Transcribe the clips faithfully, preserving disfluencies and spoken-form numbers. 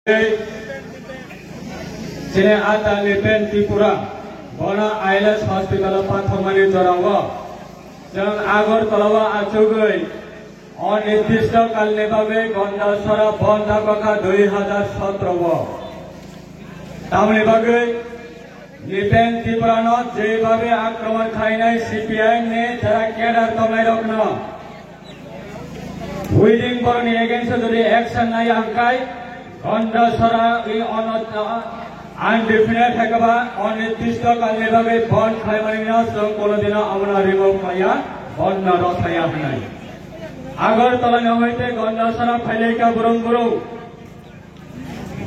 Chini ata Nipen Tripura, bono I L S hospital o pathormani jorao chwng Agartala o achugwi onirdisto kalni bagwi Gondasora bondh dakha dui hazar sotro o. Tamni bagwi Nipen Tripura no jebhabe akromon khlainai C P I M ni jara cadre tongnairokno, Widing borokni against o jodi action nai ang khai, Gondasora i onot undefinite hekaba onirdisto kalni bagwi bond khlaimani no chwng kono dino abono remove khlaiya, bond no rw khlaiya hwnwi. Agartala ni hoite Gondasora phailai kha burung burung.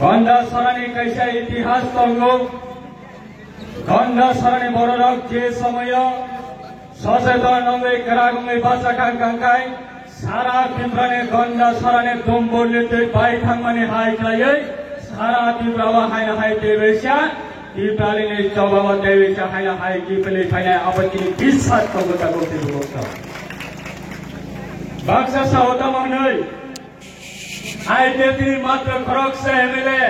Gondasora ni kaisa itihas tongo. Gondasora ni bororok je somoyo socheton wngwi kwrak wngwi bacha kha, hwnkha khai sara Tripura ni Gondasora ni dumbur ni twi bai thangmani hai khlaiwi sara Tripura o haino hai tei waisa Tripura ni choba o tei waisa haino hai kiphilwi phainai abo chini biswas tongo tabuk tei bukuk. Baksa sao tamo hwnwi I P F T ni matro khoroksa M L A,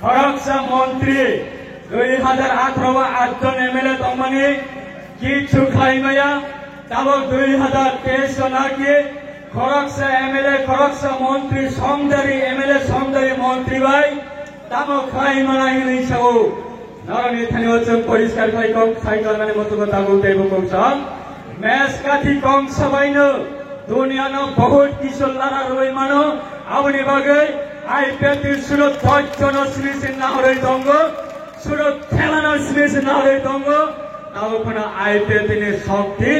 khoroksa montri, dui hazar atharo o atjon M L A tongmani kichu khlai maya, tabuk dui hazar teis o naki khoroksa M L A, khoroksa montri, songdari M L A, songdari montri bai tamo khlai manai hwnwi sao. Norokni thani o chwng poriskar khai kok sai tongnani muchungo tabuk tei bukung chwng. Mes kathi kong sabaino duniano bahut kisu lara rwui mano. Aboni bagwi I P F T suro dosh jono simi se nahorwi tongo, suro thela no simi se nahorwi tongo. Tabuk phano I P F T ni shokti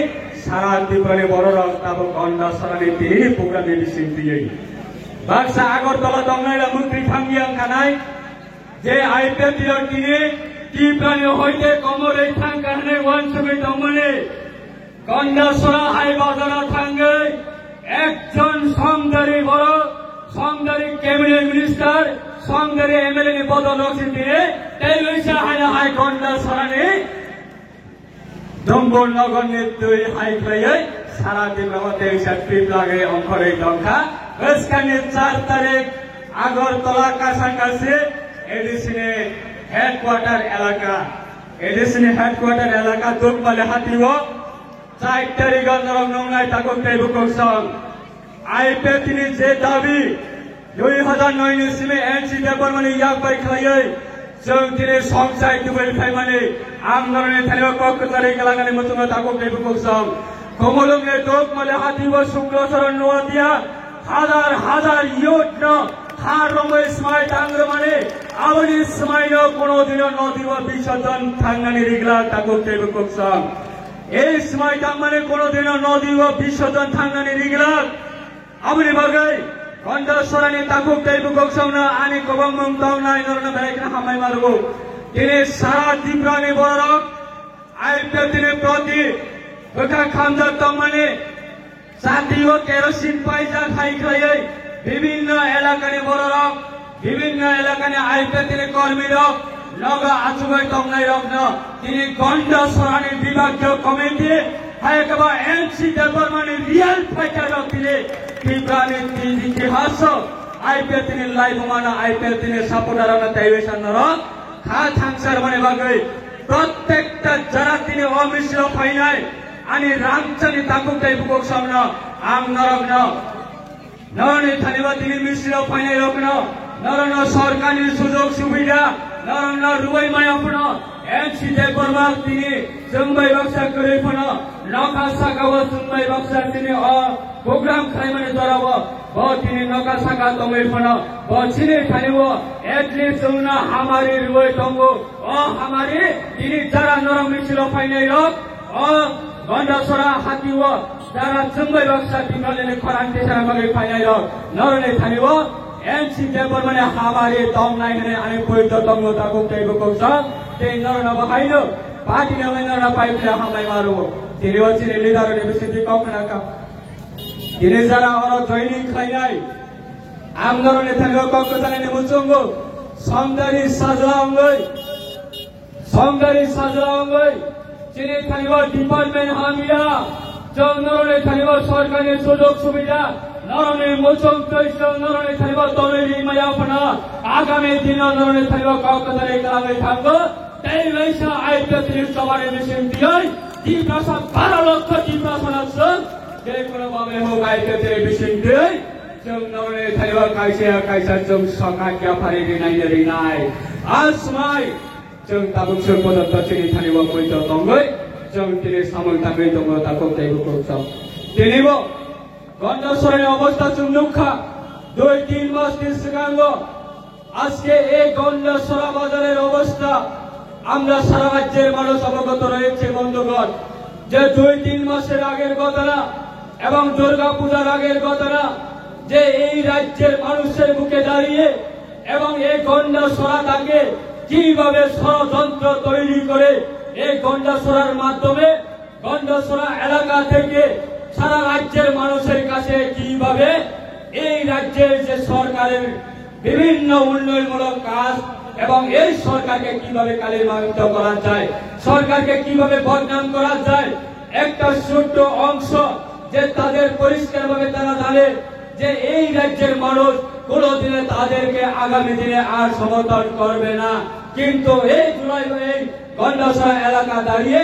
sara Tripura ni bororok tabuk Gondasora ni tini program ni bising tiyui. Baksa Agartala tongnai rok mukti thangya wngkhanai. Je I P F T rok tini Tripura ni hoite komorwi thang kha hwnwi uansugwi tongmani, Gondasora hai bazaro thangwi ekjon songdari borok, songdari cabinet minister, songdari M L A ni bodol rok se tini tei waisa haino hai Gondasora ni Dombor nogor ni twi hai khlaiwi sara Tripura o tei wngsa trip lagwi ongkhorwi tongkha. Bwskangni char tarik Agartala Kasangasi A D C ni headquarter elaka, A D C ni headquarter elaka Dukmali hati o char tarik o norok nungnai takhuk tei bukung song. I P F T ni je dabi, dui hazar noi ni simi N C Debbarma ni yak bai khlaiwi, chwng tini songchai tubui phaimani, ang norokni thani o kok kwcharwi kwlangnani muchungo takhuk tei bukung song. Komolwng ni Dukmali hati o Sukla Charan Noatia, hazar hazar youth no kha romwi swmai tang rwmani, aboni swmai no kono dino nodi o bisorjon thangnani riglak takhuk tei bukung song. Ei swmai tangmani kono dino nodi o bisorjon thangnani riglak. Aboni bagwi Gondasora ni takhuk tei bukung songno ani kwbangmung tongnai norokno belai kheno hambai ma rwo. Tini sara Tripura ni bororok I P F T ni proti bwkha khamjak tongmani, chati o kerosene paijak hai khlaiwi bibinno elaka ni bororok, bibinno elaka ni I P F T ni kormi rok nogo achugwi tongnai rokno tini Gondasora ni bibhagiyo committee hai khe ba N C Debbarma ni real fighter rok tini Tripura ni tini itihaso I P F T ni laibuma no I P F T ni supporter rok no taiwi sa norok kha thangsa rwmani bagwi prottekta jara tini o misil o phainai ani rangchakni takhuk tei bukung songno ang norokno Norokni thani bo tini misil o phainai rokno, norokno sorkarni sujog subida, norokno rwui maya phano, N C Debbarma tini chwng bai baksa kwrwi phano, nokha saka o chwng bai baksa tini o program khlaimani jora o, bo tini nokha saka tongwi phano, bo chini thani o at least chwngno hamari rwui tongo, o hamari tini jara norok misil o phainai rok, o Gondasora hati o, Jara chwng bai baksa Tipralini khorang tisana bagwi phainai rok, norokni thani o N C Debbarma ni hamari tongnai hwnwi ani poito tongo takhuk tei bukung song, tei norokno bo haino party ni wngwi norokno pai phila hambai ma rwo. Tini o chini leader rokni bisingtwi kok khna kha. Tini jara oro joining khlainai, ang norokni thani o kok kwchanani muchungo, Songdari Sajla wngwi, Songdari Sajla wngwi chini thani o department hamya, chwng norokni thani o sorkarni sujog subida, Norokni muchung twi chwng norokni thani bo tonwi ri maya phano agami dino norokni thani bo kok kwthari kwlangwi thango. Tei waisa I P F T ni chobani bising tiyoi Tiprasa baro lokho Tiprasa no chwng je kono babe hok I P F T ni bising tiyoi chwng norokni thani bo kaisa kaisa chwng sokha kya phari rinai rinai. Asmai chwng tabuk chwng podo to chini thani bo poito tongoi chwng tini samung tangwi tongo takhuk tei bukhuk chwng. Tini bo Gondasora ni obostha chwng nukha, dui tin mas ni swkango. আজকে এই গন্ডাছড়া বাজারের অবস্থা আমরা সারা রাজ্যের মানুষ অবগত রয়েছে বন্ধুগণ, যে দুই তিন মাসের আগের ঘটনা এবং দুর্গা পূজার আগের ঘটনা, যে এই রাজ্যের মানুষের বুকে দাঁড়িয়ে এবং এই গন্ডাছড়াটাকে কিভাবে ষড়যন্ত্র তৈরি করে এই গন্ডাছড়ার মাধ্যমে গন্ডাছড়া এলাকা থেকে সারা রাজ্যের মানুষের কাছে কিভাবে এই রাজ্যের যে সরকারের বিভিন্ন উন্নয়নমূলক কাজ এবং এই সরকারকে কিভাবে কালিমালিপ্ত করা যায়, সরকারকে কিভাবে বদনাম করা যায়, একটা ছোট্ট অংশ যে তাদের পরিষ্কারভাবে তারা জানে যে এই রাজ্যের মানুষ কোনোদিনে তাদেরকে আগামী দিনে আর সমর্থন করবে না। কিন্তু এই জুলাই এই গন্ডাছড়া এলাকা দাঁড়িয়ে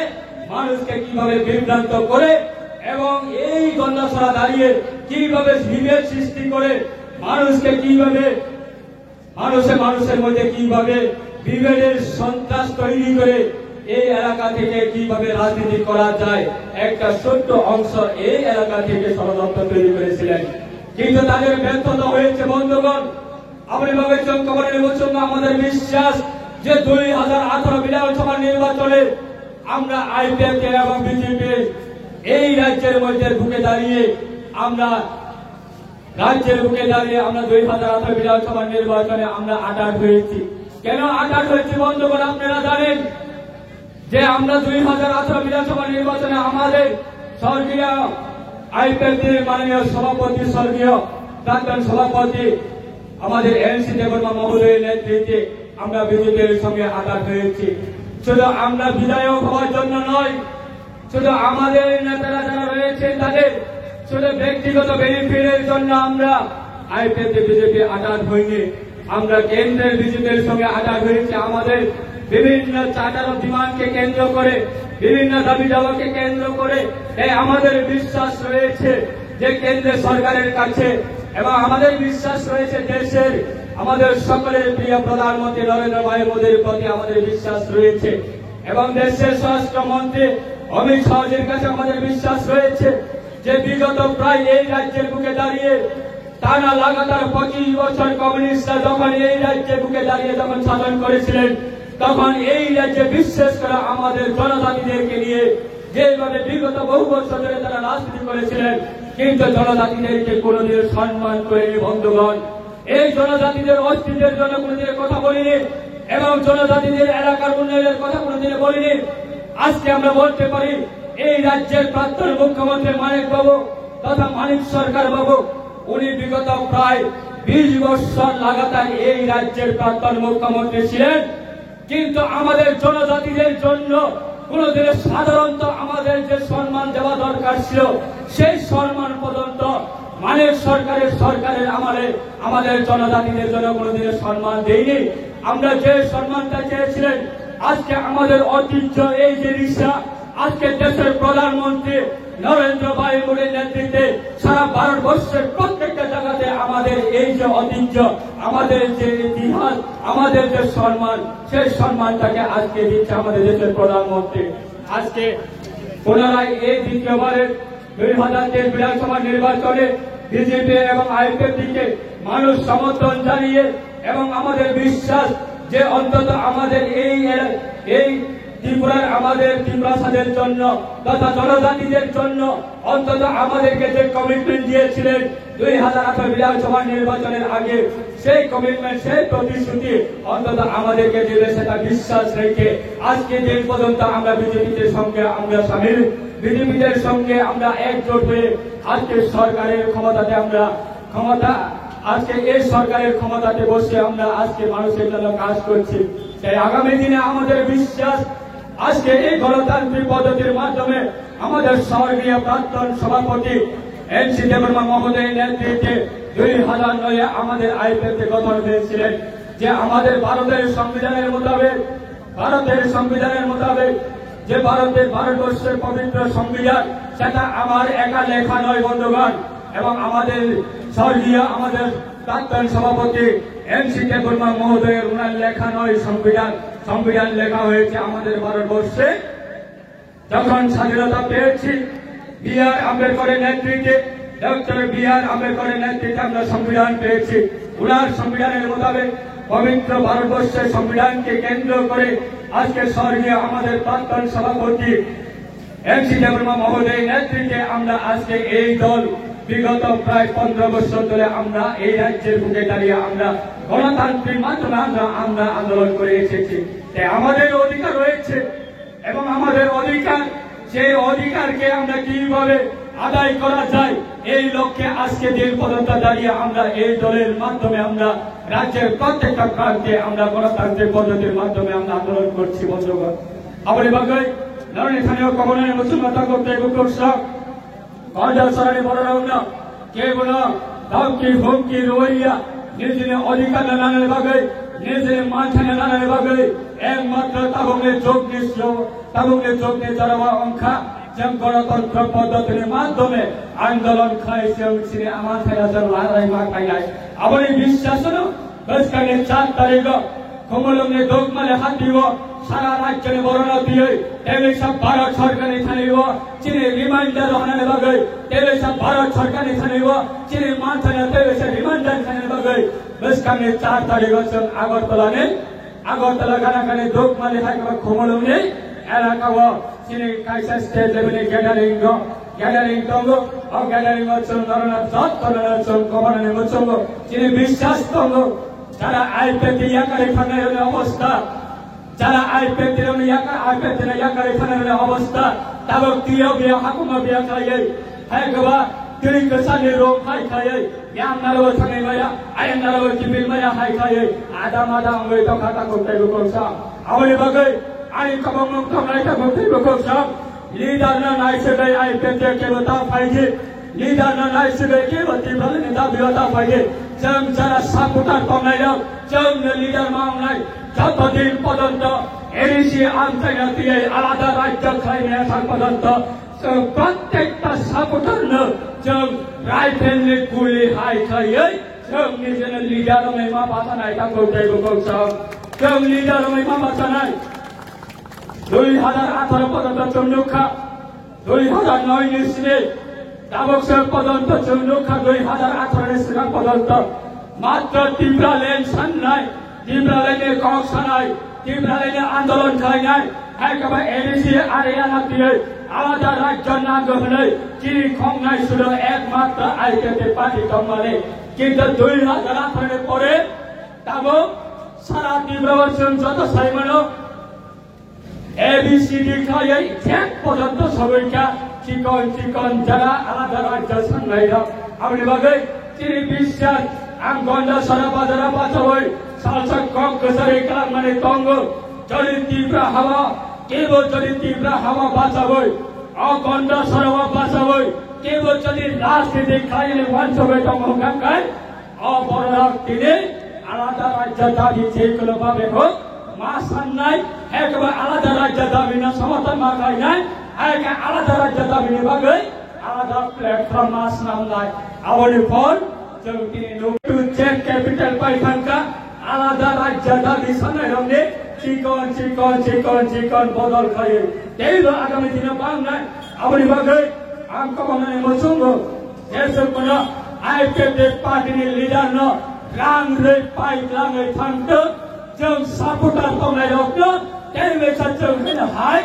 মানুষকে কিভাবে বিভ্রান্ত করে এবং এই গন্ডাছড়া দাঁড়িয়ে কিভাবে বিভেদ সৃষ্টি করে মানুষকে কিভাবে মানুষে মানুষের মধ্যে কিভাবে বিভেদের সন্ত্রাস তৈরি করে এই এলাকা থেকে কিভাবে রাজনীতি করা যায়, একটা ছোট্ট অংশ এই এলাকা থেকে ষড়যন্ত্র তৈরি করেছিলেন। কিন্তু তাদের ব্যর্থতা হয়েছে বন্ধুগণ। Aboni bagwi chwng kwbangni muchungo আমাদের বিশ্বাস যে দুই হাজার আঠারো বিধানসভা নির্বাচনে আমরা আইপিএফটি এবং বিজেপি এই রাজ্যের মধ্যে বুকে দাঁড়িয়ে আমরা রাজ্যের বুকে দাঁড়িয়ে আমরা দুই হাজার আঠারো বিধানসভা নির্বাচনে আমরা আটাট হয়েছি। কেন আটাট হয়েছি বন্ধুগণ, আপনারা জানেন যে আমরা দুই হাজার আঠারো বিধানসভা নির্বাচনে আমাদের স্বর্গীয় আইপিএফটির মাননীয় সভাপতি, স্বর্গীয় প্রাক্তন সভাপতি আমাদের এনসি দেববর্মা মহোদয়ের নেতৃত্বে আমরা বিজেপির সঙ্গে আটাট হয়েছি। শুধু আমরা বিধায়ক হওয়ার জন্য নয়, শুধু আমাদের নেতারা যারা রয়েছেন তাদের শুধু ব্যক্তিগত বেনিফিটের জন্য আমরা আইপিএফটি বিজেপি আটাট হইনি। আমরা কেন্দ্রের বিজেপির সঙ্গে আটাট হয়েছি। আমাদের বিভিন্ন চার্টার অফ ডিমান্ডকে কেন্দ্র করে, বিভিন্ন দাবি দাওয়াকে কেন্দ্র করে এই আমাদের বিশ্বাস রয়েছে যে কেন্দ্র সরকারের কাছে এবং আমাদের বিশ্বাস রয়েছে দেশের আমাদের সকলের প্রিয় প্রধানমন্ত্রী নরেন্দ্র ভাই মোদীর প্রতি আমাদের বিশ্বাস রয়েছে এবং দেশের স্বরাষ্ট্রমন্ত্রী অমিত শাহজির কাছে আমাদের বিশ্বাস রয়েছে যে বিগত প্রায় এই রাজ্যের বুকে দাঁড়িয়ে টানা লাগাতার পঁচিশ বছর কমিউনিস্টরা যখন এই রাজ্যের বুকে দাঁড়িয়ে যখন শাসন করেছিলেন, তখন এই রাজ্যে বিশেষ করে আমাদের জনজাতিদেরকে নিয়ে যেভাবে বিগত বহু বছর ধরে তারা রাজনীতি করেছিলেন, কিন্তু জনজাতিদেরকে কোনোদিন সম্মান করেনি বন্ধুগণ। এই জনজাতিদের অস্তিত্বের জন্য কোনোদিন কথা বলিনি এবং জনজাতিদের এলাকার উন্নয়নের কথা কোনোদিন বলিনি। আজকে আমরা বলতে পারি এই রাজ্যের প্রাক্তন মুখ্যমন্ত্রী মানিক বাবু তথা মানিক সরকার বাবু, উনি বিগত প্রায় বিশ বছর লাগাতার এই রাজ্যের প্রাক্তন মুখ্যমন্ত্রী ছিলেন, কিন্তু আমাদের জনজাতিদের জন্য কোনোদিনও সাধারণত আমাদের যে সম্মান দেওয়া দরকার ছিল, সেই সম্মান পর্যন্ত মানিক সরকারের সরকারের আমলে আমাদের জনজাতিদের জন্য কোনোদিনও সম্মান দেয়নি। আমরা যে সম্মানটা চেয়েছিলেন, আজকে আমাদের ঐতিহ্য এই যে রিক্সা, আজকে দেশের প্রধানমন্ত্রী নরেন্দ্র ভাই মোদীর নেতৃত্বে সারা ভারতবর্ষের প্রত্যেকটা জায়গাতে আমাদের এই যে ঐতিহ্য, আমাদের যে ইতিহাস, আমাদের যে সম্মান, সেই সম্মানটাকে আজকে দিচ্ছে আমাদের দেশের প্রধানমন্ত্রী। আজকে পুনরায় এই দ্বিতীয়বারের দুই হাজার তেইশ বিধানসভা নির্বাচনে বিজেপি এবং আইপিএফটিকে মানুষ সমর্থন জানিয়ে এবং আমাদের বিশ্বাস যে অন্তত আমাদের এই এলা-, এই ত্রিপুরার আমাদের তিপ্রাসাদের জন্য তথা জনজাতিদের জন্য অন্তত আমাদেরকে যে কমিটমেন্ট দিয়েছিলেন দুই হাজার আঠারো বিধানসভা নির্বাচনের আগে, সেই কমিটমেন্ট, সেই প্রতিশ্রুতি অন্তত আমাদেরকে দেবে, সেটা বিশ্বাস রেখে আজকে দিন পর্যন্ত আমরা বিজেপির সঙ্গে আমরা সামিল, বিজেপির সঙ্গে আমরা একজোট হয়ে আজকে সরকারের ক্ষমতাতে আমরা ক্ষমতা, আজকে এই সরকারের ক্ষমতাতে বসে আমরা আজকে মানুষের জন্য কাজ করছি। তাই আগামী দিনে আমাদের বিশ্বাস, আজকে এই গণতান্ত্রিক পদ্ধতির মাধ্যমে আমাদের স্বর্গীয় প্রাক্তন সভাপতি এন সি দেববর্মা মহোদয়ের নেতৃত্বে দুই হাজার নয়ে আমাদের আইপিএফটি গঠন হয়েছিলেন, যে আমাদের ভারতের সংবিধানের মোতাবেক, ভারতের সংবিধানের মোতাবেক যে ভারতের, ভারতবর্ষের পবিত্র সংবিধান, সেটা আমার একা লেখা নয় বন্ধুগণ, এবং আমাদের স্বর্গীয়, আমাদের প্রাক্তন সভাপতি এন সি দেববর্মা মহোদয়ের, ওনার লেখা নয় সংবিধান। সংবিধান লেখা হয়েছে আমাদের ভারতবর্ষে। যখন স্বাধীনতা পেয়েছি, বি আর আম্বেদকরের নেতৃত্বে, ডক্টর বি আর আম্বেদকরের নেতৃত্বে আমরা সংবিধান পেয়েছি। ওনার সংবিধানের মোতাবেক পবিত্র ভারতবর্ষের সংবিধানকে কেন্দ্র করে আজকে স্বর্গীয় আমাদের প্রাক্তন সভাপতি এন সি দেববর্মা মহোদয়ের নেতৃত্বে আমরা আজকে এই দল, বিগত প্রায় পনেরো বছর ধরে আমরা এই রাজ্যের বুকে দাঁড়িয়ে আমরা গণতান্ত্রিক মাধ্যমে আমরা, আমরা আন্দোলন করে এসেছি। তাই আমাদের অধিকার রয়েছে এবং আমাদের অধিকার, সেই অধিকারকে আমরা কিভাবে আদায় করা যায়, এই লক্ষ্যে আজকে দিন পর্যন্ত দাঁড়িয়ে আমরা এই দলের মাধ্যমে আমরা রাজ্যের প্রত্যেকটা প্রান্তে আমরা গণতান্ত্রিক পদ্ধতির মাধ্যমে আমরা আন্দোলন করছি বন্ধুগণ। Aboni bagwi norokni thani o kwbangma muchungma takhuk tei bukhuk sok. Kondal sarani bororokno kebono dhamki humki rwya nijini odhikar nanani bagwi, nijini manthai nanani bagwi ekmatro tabukni jugni slo-, tabukni jugni jorao wngkha chwng ganatantro poddotini madhyome andolon khai chwng chini amanthai rajak larai ma khainai. Aboni biswasno bwskangni char tarigo Khumulwngni Dukmali hatio sara rajyoni borokno twiwi tei kaisa Bharat Sarkarni thanio chini reminder rwnani bagwi, tei kaisa Bharat Sarkarni thanio chini manthana tei kaisa reminder khainani bagwi bwskangni char tarigo chwng Agartalani, Agartala ganakani Dukmali hai khe Khumulwngni elakao chini kaisa state levelni gathering rok, gathering tongo. O gathering o chwng norokno jottono chwng kobornani muchungo chini biswas tongo. Jara I P F T ni yakarwi thangnairokni obostha, jara I P F T rokni yaka-, I P F T ni yakarwi thangnairokni obostha, tabuk twiyo biya, hakuma biya khlaiwi, hai goba twi kwchani rok hai khlaiwi, yang narwk thangwi maya, ayang narwk kiphil maya hai khlaiwi, ada mada wngwi tongkha takhuk tei bukhuk sa. Aboni bagwi ani kwbangma wng tongnai takhuk tei bukhuk sa. Leader no naisugwi I P F T kebo ta phaidi. Leader no naisugwi kebo Tipralani dabi o ta phaidi. Chwng jara supporter tongnai rok, chwng no leader ma wngnai. Joto din pojonto A D C amchaina twiwi alada rajyo khlaimaya thang pojonto chwng prottekta supporter no chwng rifle ni guli hai khlaiwi chwng nijini leader wngwi ma bachanai takhuk tei bukhuk chwng. Chwng leader wngwi ma bachanai. Dui hajar atharo pojonto chwng nukha. Dui hajar noi ni sini tabuk se pojonto chwng nukha, dui hajar atharo ni swkang pojonto matro Tipraland sannai, Tipraland ni kok sanai, Tipraland ni andolon khlainai, hai khe ba A D C area no twiwi alada rajyo nango hwnwi chini khongnai sudo ekmatro I P F T party tongmani. Kintu dui hajar atharo ni pore tabuk sara Tripura o chwng joto saimano A B C D khlaiwi thek pojonto sogwi kha, chikon chikon jara alada rajyo sannai rok. Aboni bagwi chini biswas ang Gonda sara bajara bachawi salsa kok kwchari kwlangmani tongo. Jodi Tipra hawa, kebo jodi Tipra hawa bachawi, o Gonda sara o bachawi, kebo jodi rajniti khlaini wansugwi tongo hwnkha khe, o bororok tini alada rajya dabi je kono babe hok ma sannai, hai khe ba alada rajya dabi no somorthon ma khlainai, hai khe alada rajya dabi ni bagwi alada platform ma snamnai. Aboni phor chwng tini nuk tu check capital pai thangkha, alada rajya dabi sanai rokni chikon chikon chikon chikon bodol khlaiwi teibo agami dino bangnai. Aboni bagwi ang kwbangmani muchungo. Jesuk bono I P F T party ni leader no rang rwi pai langwi thangtwk, chwng supporter tongnai rok no tei mesa chwng hino hai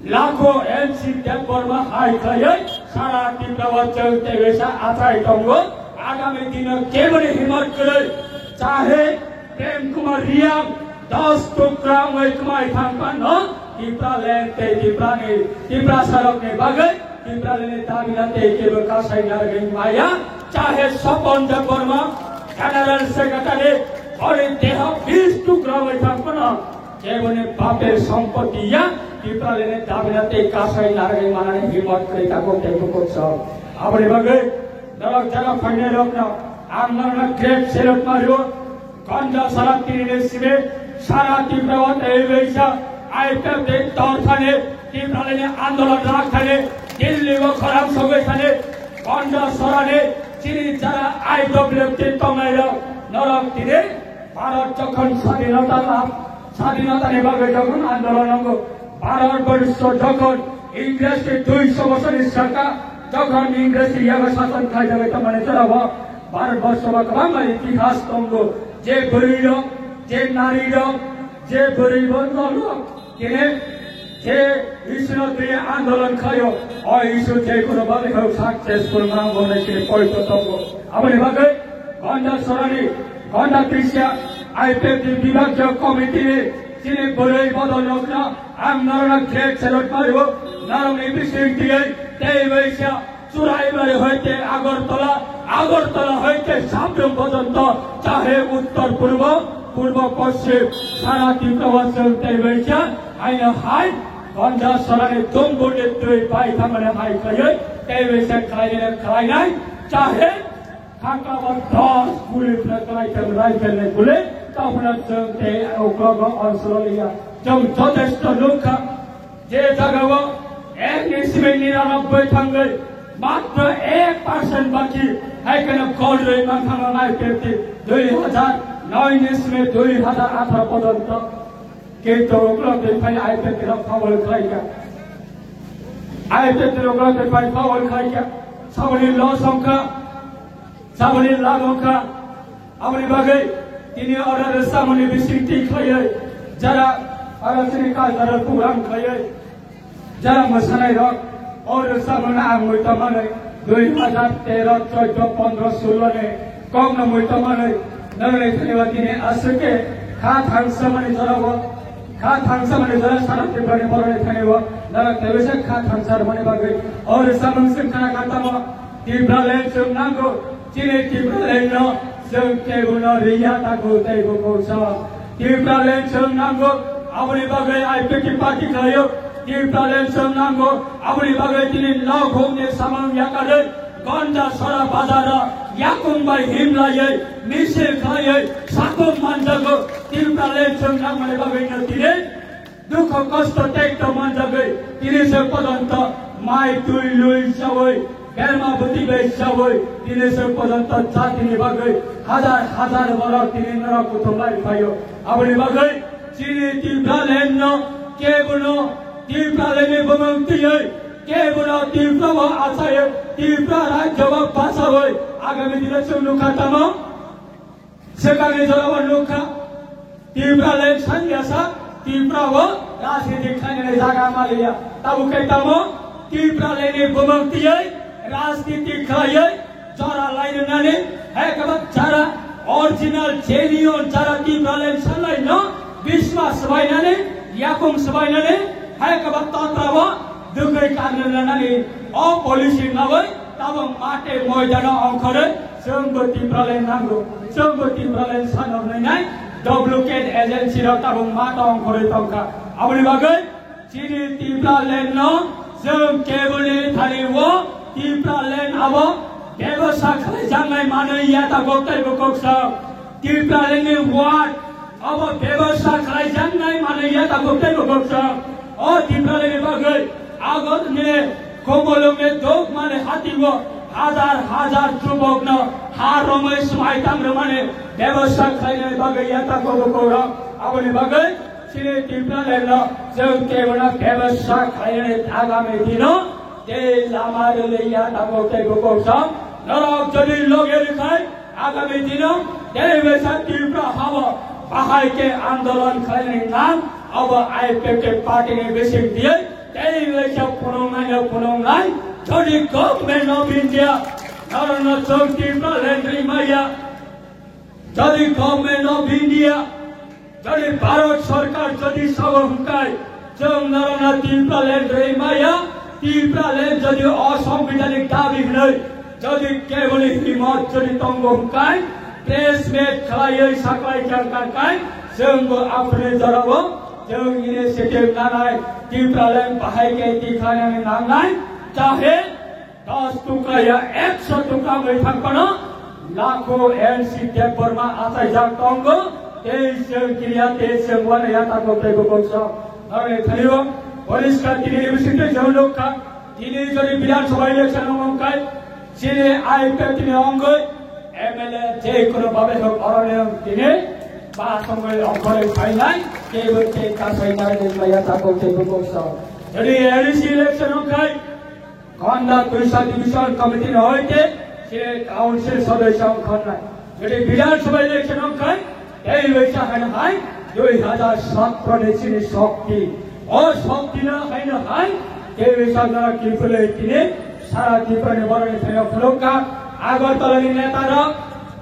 lakho M C Debbarma hai khlaiwi sara Tripura o chwng tei mesa achai tongo. Agami dino keboni himot kwrwi chahe Prem Kumar Reang dos tukra wngwi kwmai thang phano Tipraland tei Tiprani, Tiprasa rokni bagwi Tipraland ni dabi na tei kebo kasai narwgwi maya. Chahe Sopon Debbarma, General Secretary, ori deha bis tukra wngwi thang phano keboni baper sompoti ya Tipraland ni dabi na tei kasai narwgwi manani himot kwrwi takhuk tei bukhuk sok. Aboni bagwi norok jaga phainai rokno ang norokno great salute mario. Ganja sara tini ni simi sara Tripura o tei waisa I P F T tor thani Tripura ni andolon rak thani Delhi o khorang sogwi thani Ganja sara ni chini jara I W T tongnai rok norok tini Bharat jokhon swadhinota lab, swadhinota ni bagwi jokhon andolon nango, Bharat borsho jokhon Ingres ni duiso bochor ni saka, jokhon Ingres ni yago sason khlai jagwi tongmani jora o Bharat borsho o kwbangma itihas tongo, je bwrwi rok, je nari rok, je bwrwi bo rok, Kene je issue no twi andolon khlaio, o issue je kono bagwi hok successful ma wngbo nai kene poito tongo. Aboni bagwi Ganja Sorani, Ganja Trisia, I P F T bibhagyo committee ni chini bwrwi bodol rokno ang norokno great salute mario, norokni bising tiyai tei waisa Churaibari hoite Agartala, Agartala hoite Sabrum porjonto, chahe uttor purbo, purbo poschim, sara Tripura o chwng tei baikha, aino hai, Ganja Sorani Dumbur ni twi bai thangmani hai khlaiwi, tei baikha khlainai khlainai, chahe khakla bo dos guli phlai khlai thang rai khlai guli, tamo chwng tei uklogo onsolo liya, chwng jotesto nukha. Je jagao ek ni simi niranobboi thangwi matro ek percent baki, hai kheno gold rwi mankha I P F T dui hajar noi ni simi dui hajar atharo porjonto. Kintu uklok twi phai I P F T rok foul khlaikha. I P F T rok uklok twi phai foul khlaikha. Saboni loss wngkha. Saboni lab wngkha, aboni bagwi tini oro rwchapmungni bising twi khlaiwi, jara oro chini cultural program khlaiwi, jara mwsanai rok o rwchapmungno ang muitu manwi dui hajar tero, chwddo, pondro, sullo ni kokno muitu manwi nwngnai thani o tini aswk khe kha thangsa mani jorao, kha thangsa mani jora sara Tripura ni borok ni thani o nwngnai thani o kha thangsa rwmani bagwi o rwchapmung chwng khna kha tamo. Tipraland chwng nango, chini Tipraland no chwng kebo no riya tago tei bo koksa. Tipraland chwng nango, aboni bagwi I P F T party khlaio. Tipraland chwng nango, aboni bagwi tini nok hokni samung yakarwi Ganja Sora bazar o yakung bai himlaiwi misil khlaiwi satung manjago. Tipraland chwng nangmani bagwi no tini Dukho kosto tekto manjagwi tini se porjonto mai twi lui chawi, berma bwtwi bai chawi, tini se porjonto jatini bagwi hajar hajar borok tini norok kuthum lai phaio. Aboni bagwi chini Tipraland no kebono Tipraland ni bumung twiwi kebono Tripura o achaiwi Tripura rajyo o bachawi agami dino chwng nukha tamo. Swkangni jorao nukha, Tipraland sangyasa, Tripura o rajniti khlainani jaga maliya. Tabuk khe tamo Tipraland ni bumung tiyai rajniti khlaiwi jora lainani, hai khe ba jara original genuine jara Tipraland sanlaino bisma swbainani, yakung swbainani, hai khe ba totra o dugwi karnanani o policy nawi tabuk mate moidano ongkhorwi Chwngbo Tipraland nango, chwngbo Tipraland sanok nai nai, duplicate agency rok tabuk ma tong khoroi tongkha. Aboni bagwi chini Tipraland no chwng keboni thani o Tipraland abo bebasa khlaijaknai manwi ya tabuk tei bo koksa. Tipraland ni ward Abo bebasa khlaijaknai manwi ya tabuk tei bo koksa. O Tipraland ni bagwi agotni Kombolongni dok mani hatio hajar hajar chubokno ha romwi swmai tang rwmani bebasa khlainani bagwi ya tabuk bo kokrok. Aboni bagwi chini Tipraland no chwng kebono bebasa khlainani agami dino tei lama rwli ya tabuk tei bo koksa. Norok jodi loge rwkhai Agami dino tei waisa Tripura hao bahai khe andolon khlainani nang abo I P F T party ni bising diye tei waisa phunuknai no phunuknai. Jodi Government of India norokno chwng Tipraland rwi maya, jodi Government of India Jodi Bharat Sarkar jodi sao hwnkhe, chwng norokno Tipraland rwi maya, Tipraland jodi osongbidhanik dabi hwnwi, jodi keboni himot jodi tongo hwnkhe, press meet khlaiwi saklai kha hwnkhe, chwngbo aphuruni jorao chwng initiative nanai, Tipraland bahai khe tikhlainani nangnai, jahe Dos tukra ya ekso tukra wngwi thang phano lakho N C Debbarma achaijak tongo, tei chwng kiriya, tei chwng uanaiya tabuk tei bukhuksa. Norokni thani-o poriskar tini bisingtwi chwng nukha, tini jodi Bidhan Sabha election wng khai, chini I P F T ni wngwi M L A je kono babe hok oroni tini ba songwi ongkhorwi phainai, teibo tei kasai nai nai maya tabuk tei bukhuksa. Jodi A D C election wng khai, Konda Twisa Division Committee ni hoite se council sodosyo wngkha nai. Jodi Bidhan Sabha election wngkha, tei waisa haino hai dui hazar sotro ni chini shokti. O shokti no haino hai tei waisa no kifele tini sara Tripura ni borok ni thani phunukha. Agartala ni neta rok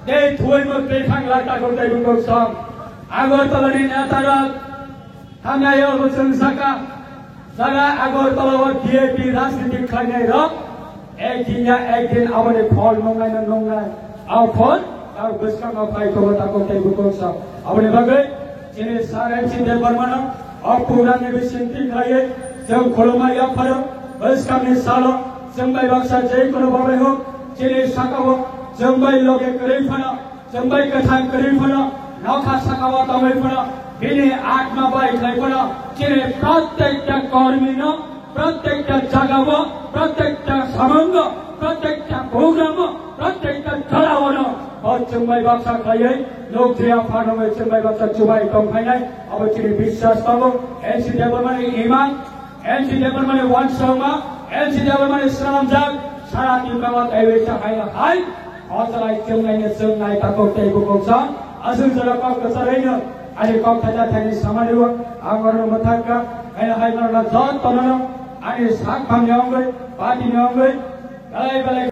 tei thuwi mo tei thang la ta ko tei bukhuk song. Agartala ni neta rok Hamya yo bo chwng saka, jaga Agartala o V I P rajniti khlainai rok, ek din ya ek din aboni phol nungnai no nungnai. Abo phol, abo bwskango phai tongo tako tei bukhuk sa. Aboni bagwi chini Sir M C Debbarma no, o program ni bising tin khlaiwi, chwng khulumma yapharo, bwskangni salo, chwng bai baksa je kono babai hok, chini saka o, chwng bai loge kwrwi phano, Chwng bai kwthang kwrwi phano, nokha saka o tongwi phano, bini atma bai khlai phano, chini prottekta kormi no, prottekta jaga o, prottekta samung o, prottekta program o, prottekta jora o no, bo chwng bai baksa khlaiwi, nuk jia phano bai chwng bai baksa chubai tong phainai, abo chini biswas tongo, N C Debbarma ni imang, N C Debbarma ni wansongma, N C Debbarma ni swnamjak, sara Tripura o taiwi cha hai hai, o chalai chwngnai ni chwngnai takhuk tei bukhuk sa, aswk jora kok kwcharwi no, ani kok thaida thaini samani o, ang oro mwthangkha, hai hai norok jotono no, ani sak bangni wngwi, party ni wngwi, belai belai